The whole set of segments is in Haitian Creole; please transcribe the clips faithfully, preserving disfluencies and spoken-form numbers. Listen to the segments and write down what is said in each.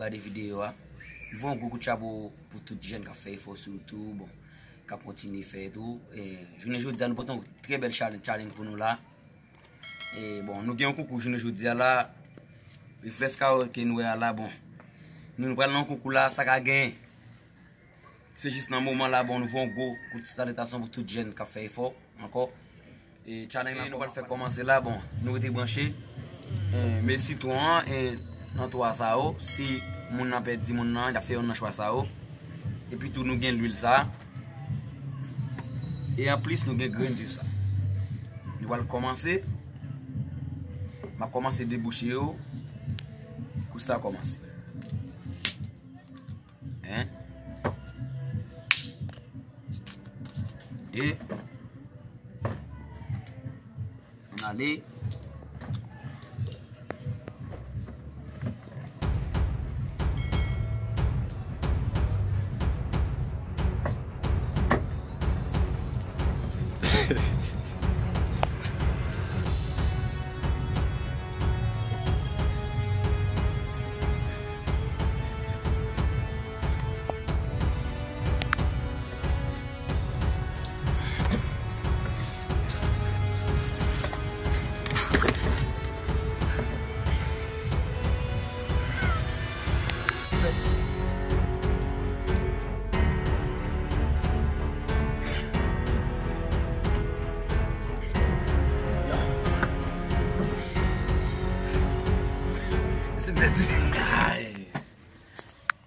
gade videyo a. M voye yon gwo kout chapo pou tout jèn k ap fè efò sitou, bon, k ap kontinye fè tou. E, jounen jodi a, nou pote yon trè bèl challenge, challenge pou nou la. E, bon, nou gen yon konkou jounen jodi a la. Reflèks karaoke nou wè a la, bon. Nou, nou pral nan konkou la, sa ka genyen. Se jis nan moman la, bon, nou voye yon gwo kout salitasion pou tout jèn k ap fè efò ankò. E challenge la nou pral fè kòmanse la, bon, nou rete branche. E, men sitwon an, e, nan twa sa yo, si moun nan pèdi moun nan, y ap fè youn nan chwa sa yo. Epi tou nou gen lwil sa. E anplis nou gen grenn zye sa. Nou pral kòmanse. M ap kòmanse debouche yo. Kous la kòmanse. Hein? De. Ann ale. Se pèdi. Ay.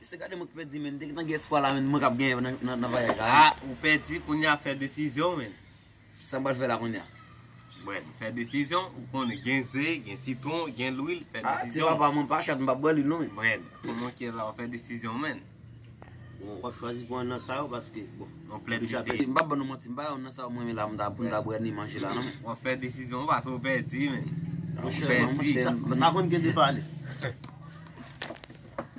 Se gade mwen ki pèdi, men. M te gentan gen espwa la, men, mwen k ap genyen nan, nan, nan vwayaj la. Ah, ou pèdi, kounye a fè desizyon, men. Sa m pral fè la kounye a? Bwè, fè desizyon, ou konnen gen ze, gen sitwon, gen lwil, fè desizyon. Ah, ti papa, mwen pa chat, m p ap bwè lwil non, men. Bwè, kòman ki la, w fè desizyon, men. Bon, w ap chwazi pou youn nan sa yo, paske, bon, ou deja pèdi. M p ap ban nou manti, m pa youn nan sa yo mwen renmen la, m ta, pou m ta bwè ni manje la, non, men. W ap fè desizyon, paske w pèdi, men. Monchè, ou pèdi. Sa, m pa konn gen de pale.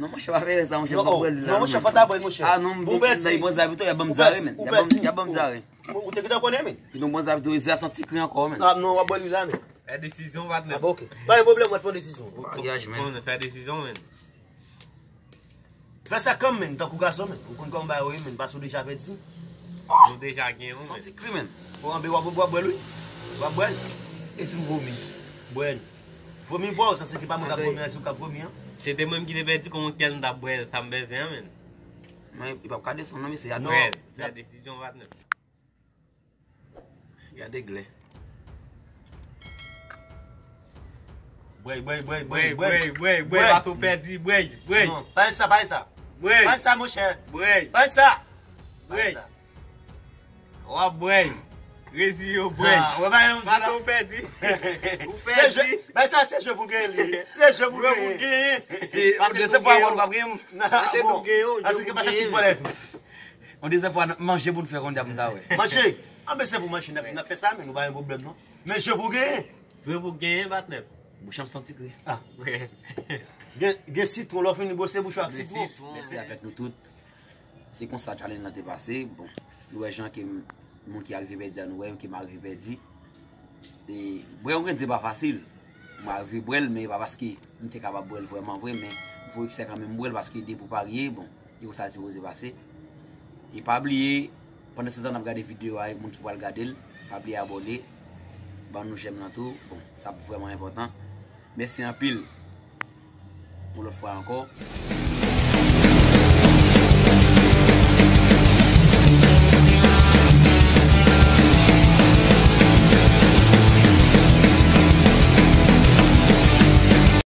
Non, monchè, pa fè sa, monchè, m p ap bwè lwil la, non, monchè, fò ta bwè, monchè. Ah, non, m, m, m, bon, pèdi. Y ap ban m dyare, men. Y ap ban m, y ap ban m dyare. Ou te gentan konnen, men. Kidonk, bon, sa tou, se yon ti kri ankò, men. Ah, non, w ap bwè lwil la, men. Fè desizyon, patnè. Ah, bon, ok. Pa gen pwoblèm, w ap fè yon desizyon. Maryaj, men. Bon, fè desizyon, men. Fè sa kanmenm, tankou gason, men. Ou konn kòman bagay yo ye, men. Paske w deja pèdi. Nou deja gen yon, men. Se yon ti kri, men. Bon, anben, w ap, w ap bwè lwil? W ap bwè l? E si m vomi? Bwè l. Vomi bwè w, sa se ki pa mwen k ap vomi, se ou k ap vomi, an. Se te mwen ki te pèdi, kòman kiyès m t ap bwè sa m bezwen an, men. Men, li p ap ka desann, non, mesye, atò. Fè, fè desizyon, patnè. Gade glè. Bwèy, bwèy, bwèy, bwèy, bwèy, bwèy, bwèy, bwèy, bwèy, paske w pèdi, bwèy, bwèy. Non, pa fè sa, pa fè sa. Bwèy. Pa fè sa, monchè. Bwèy. Pa fè sa. Bwèy. W ap bwèy. Reziye w bwèy. Ah, ou wè bagay yo m di la. Paske w pèdi. Ou pèdi. Se je, bagay sa se je pou genyen li. Se je pou genyen. Se je pou genyen. Paske tou genyen. Ou dezyèm fwa ankò nou p ap genyen. Paske tou genyen, je pou genyen. Yon dezyèm fwa, manje pou n fè kounye a pou n ta wè. Manje! Anben se pou manje n ap, n ap fè sa, men nou pa gen pwoblèm non. Men je pou genyen. Je pou genyen, patnè. Bouch an santi kri. Ah. Gen, gen sitwon, lè w fini bwose bouch ou ak sitwon. Mèsi avèk nou tout. Se konsa challenge lan te pase. Bon, nou wè jan ke m, moun ki arive pèdi a, nou wè ke m arive pèdi. E, bwè yon grenn ze pa fasil. Mwen arive bwè l, men e pa paske m te kapab bwè l vrèman vre, men m fè eksè kanmenm bwè l paske depi w parye, bon, e konsa l sipoze pase. E pa bliye, pandan se tan n ap gade videyo a, moun ki pral gade l, pa bliye abòne, ban nou jèm nan tou, bon, sa ap vrèman enpòtan. Mèsi anpil. Yon lòt fwa ankò.